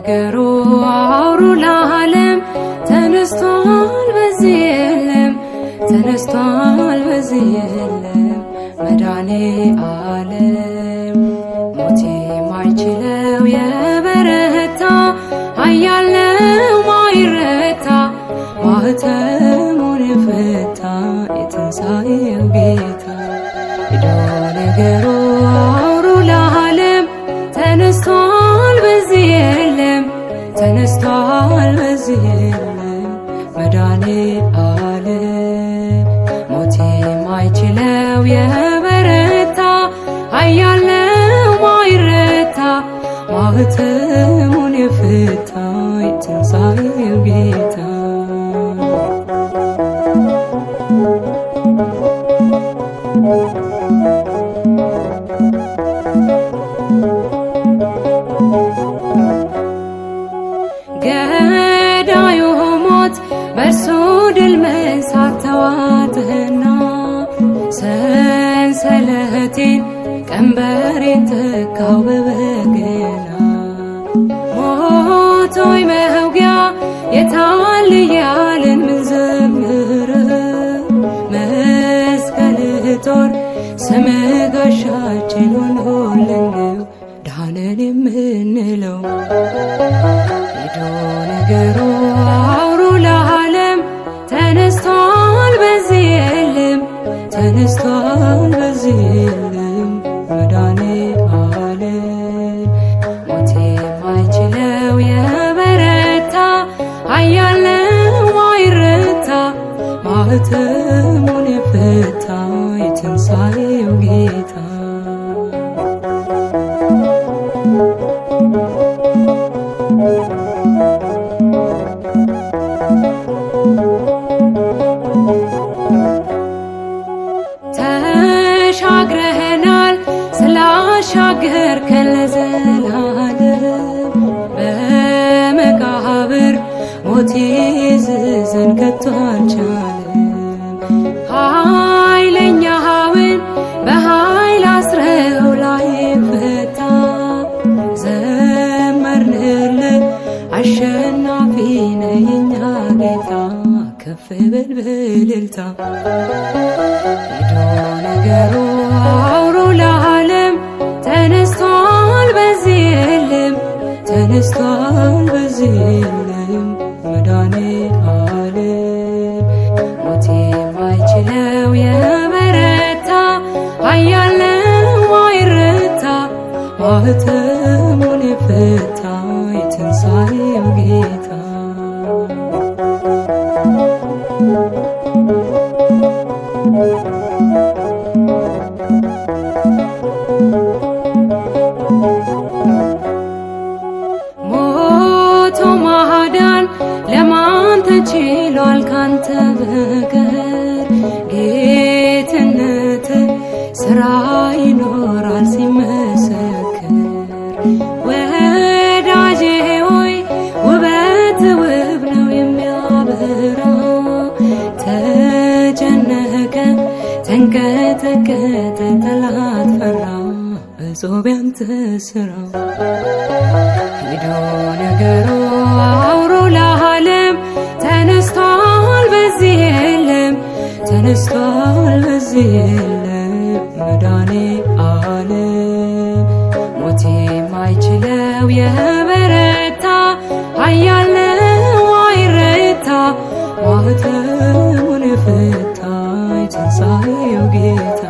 ነገሩ አውሩ ለዓለም ተነስቷል በዚህ የለም፣ ተነስቷል በዚህ የለም መድኃኔ ዓለም። ሞት የማይችለው የበረታ ኃያል ነው ማይረታ ማኅተሙን የፈታ የትንሣኤው ጌታ። ሂዶ ነገሩ አውሩ ለዓለም ተነስቷል በዚህ የለም፣ ተነስቷል በዚህ የለም መድኃኔ ዓለም። ሞት የማይችለው የበረታ ኃያል ነው ማይረታ ማኅተሙን የፈታ የትንሣኤው ጌታ። ገዳዩ ሞት በእርሱ ድል መንሳት ተዋትህና ሰንሰለቴን ቀንበሬን ተካው በበገና። ሞት ሆይ መውጊያ የታል እያልን ምንዘምር መስቀልህ ጦር ስምህ ጋሻችን ሆኖልን ነው ዳንን የምንለው። ሂዶ ነገሩ አውሩ ለዓለም ተነስቷል በዚህ የለም፣ ተነስቷል በዚህ የለም መድኃኔ ዓለም። ሞት የማይችለው የበረታ ኃያል ነው ማይረታ ማኅተሙን የፈታ የትንሣኤው ጌታ። ተሻግረህናል ስላሻገርከን ለዘላለም በመቃብር ሞት ይዝዘን ከቶ አልቻለም። ኃይለኛውን በኃይል አስረው ላይፈታ ዘመርንልህ አሸናፊ ነህ የኛ ጌታ ከፍ በል በእልልታ። ሂዶ ነገሩ አውሩ ለዓለም ተነስቷል በዚህ የለም፣ ተነስቷል በዚህ የለም መድኃኔ ዓለም። ሞት የማይችለው የበረታ ኃያል ነው ማይረታ ማኅተሙን የፈታ የትንሣኤው ጌታ። ሞቶ ማዳን ለማን ተችሏል ካንተ በቀር? ጌትነት ስራ ይኖራል ሲመሰክር። ወዳጄ ሆይ ውበት ውብ ነው የሚያበራ ተጨነቀ ተንቀጠቀጠ ጠላት ፈራ እጹብ ያንተ ስራ። ሂዶ ነገሩ አውሩ ለዓለም ተነስቷል በዚህ የለም፣ ተነስቷል በዚህ የለም መድኃኔ ዓለም። ሞት የማይችለው የበረታ ኃያል ነው ማይረታ ማኅተሙን የፈታ የትንሣኤው ጌታ።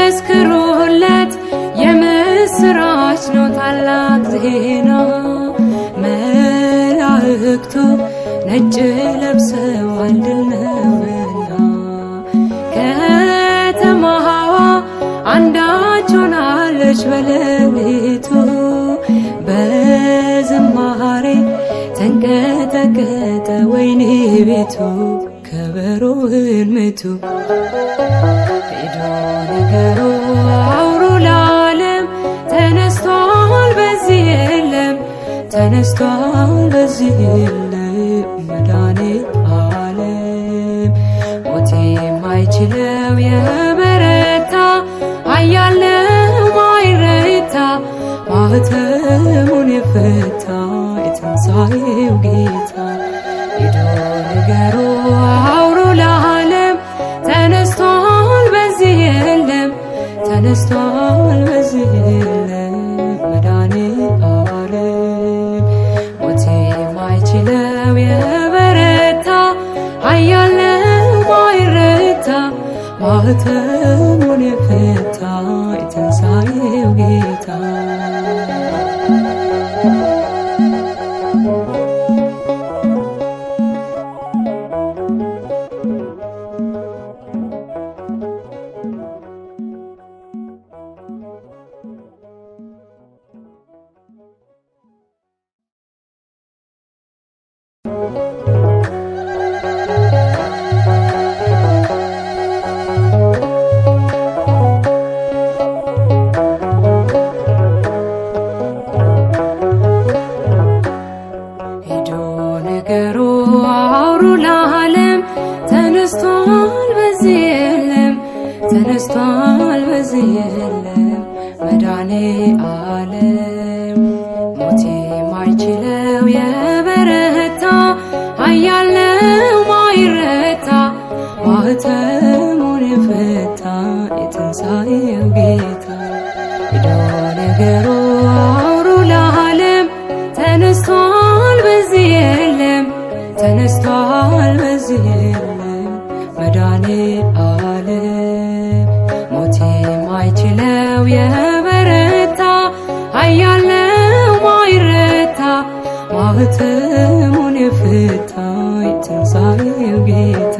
መስክሩለት የምስራች ነው ታላቅ ዜና መላእክቱ ነጭ ለብሰዋል ድል ነውና። ከተማዋ አንዳች ሆናለች በሌሊቱ በዝማሬ ተንቀጠቀጠ ወይኒ ቤቱ ከበሮህን ምቱ። ሂዶ ነገሩ አውሩ ለዓለም ተነስቷል በዚህ የለም፣ ተነስቷል በዚህ የለም። መድኃኔ ዓለም ሞት የማይችለው የበረታ ኃያል ነው ማይረታ ማኅተሙን የፈታ የትንሣኤው ጌታ ሂዱ ንገሩ አውሩ ለዓለም ተነስቷል በዚህ የለም ተነስቷል በዚህ የለም መድኃኔ ዓለም ሞት የማይችለው የበረታ ኃያል ነው ማይረታ ማኅተሙን የፈታ የትንሣኤው ጌታ። ሂዱ ንገሩ አውሩ ለዓለም ተነስቷል በዚህ የለም ተነስቷል በዚህ የለም መድኃኔ ዓለም ሞት የማይችለው የበረታ ኃያል ነው ማይረታ ማኅተሙን የፈታ የትንሣኤው ጌታ ሂዱ ንገሩ አውሩ ለዓለም ተነስቷል በዚህ የለም ተነስቷል በዚህ የለም መድኃኔ ዓለም ሞት የማይችለው የበረታ ኃያል ነው ማይረታ ማኅተሙን የፈታ የትንሣኤው ጌታ።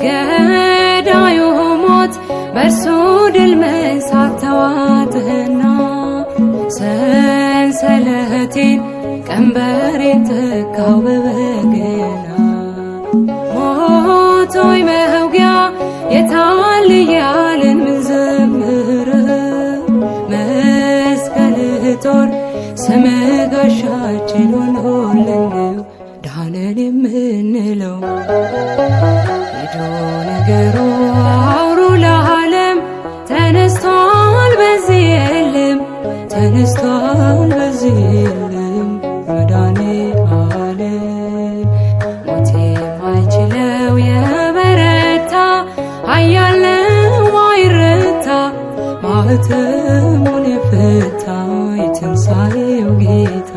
ገዳዩ ሞት በእርሱ ድል መንሳት ተዋጥህና ሰንሰለቴን ቀንበሬን ተካው በበገና ሞት ሆይ መውጊያ የታል እያልን ምንዘምረው መስቀልህ ጦር ስምህ ጋሻችን ሆኖልን ነው ዳነን የምንለው። ሂዱ ንገሩ አውሩ ለዓለም ተነስቷል በዚህ የለም ተነስቷል በዚህ የለም መድኃኔ ዓለም ሞት የማይችለው የበረታ ኃያል ነው ማይረታ ማኅተሙን የፈታ የትንሣኤው ጌታ።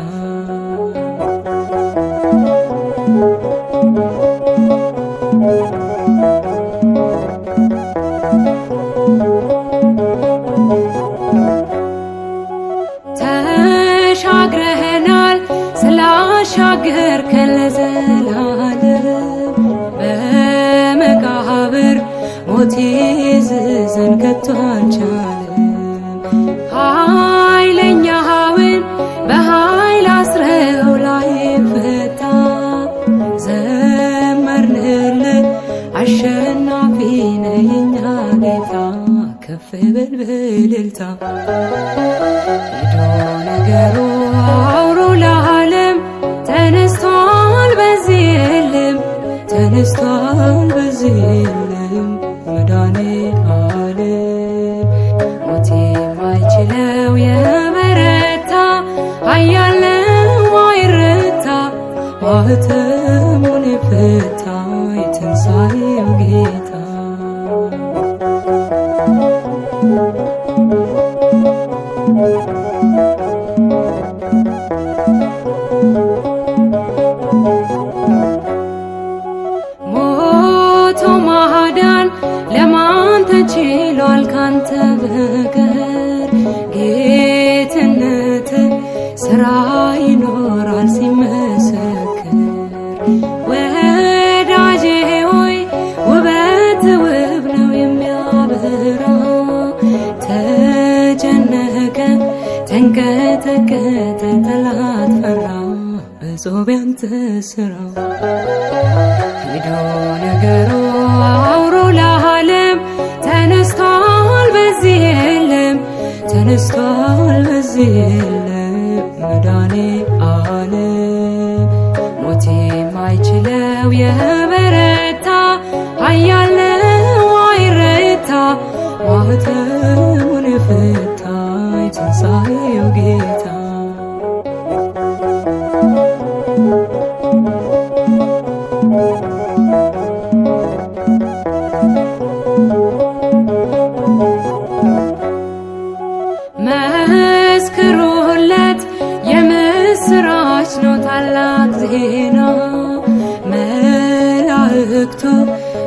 ተሻግረህናል ስላሻገርከን ለዘላለም በመቃብር ሞት ይዝዘን ከቶ አልቻለም። ኃይለኛውን በኃይል አስረው ላይፈታ ዘመርንልህ አሸናፊ ነህ የኛ ጌታ ከፍ በል በእልልታ። ሂዱ ንገሩ አውሩ ለዓለም ተነስቷል በዚህ የለም ተነስቷል በዚህ የለም መድኃኔ ዓለም ሞት የማይችለው የበረታ ኃያል ነው ማይረታ ማኅተሙን የፈታ የትንሣኤው ጌታ። ሞቶ ማዳን ለማን ተችሏል ካንተ በቀር? ጌትነት ስራ ይኖራል ሲመሰክር። ወዳጄ ሆይ ውበት ውብ ነው የሚያበራ ተጨነቀ ተንቀጠቀጠ ጠላት ፈራ በጾም ያንተ ስራ። ሂዱ ንገሩ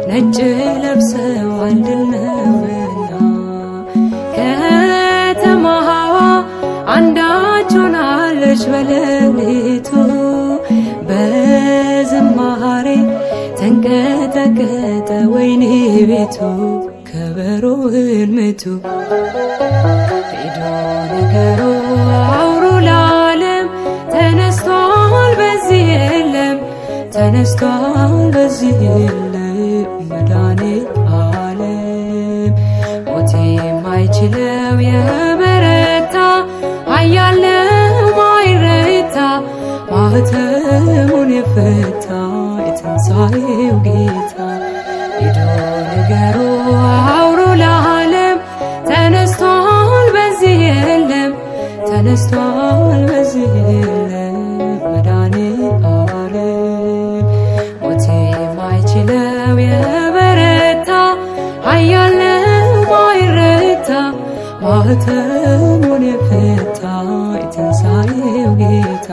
ነጭ ለብሰዋል ድል ነውና። ከተማዋ አንዳች ሆናለች በሌሊቱ በዝማሬ ተንቀጠቀጠ ወይኒ ቤቱ ከበሮህን ምቱ። ሄዶ ነገሩ አውሩ ለዓለም ተነስቷል በዚህ የለም፣ ተነስቷል በዚህ የለም መድኃኔዓለም። ሞት የማይችለው የበረታ ኃያል ነው ማይረታ ማኅተሙን የፈታ የትንሣኤው ጌታ። ሂዱ ንገሩ አውሩ ለዓለም ተነስቷል በዚህ የለም፣ ተነስቷል በዚህ የለም መድኃኔዓለም። ሞት የማይችለው የበረታ ኃያል ነው ማይረታ ማኅተሙን የፈታ የትንሣኤው ጌታ።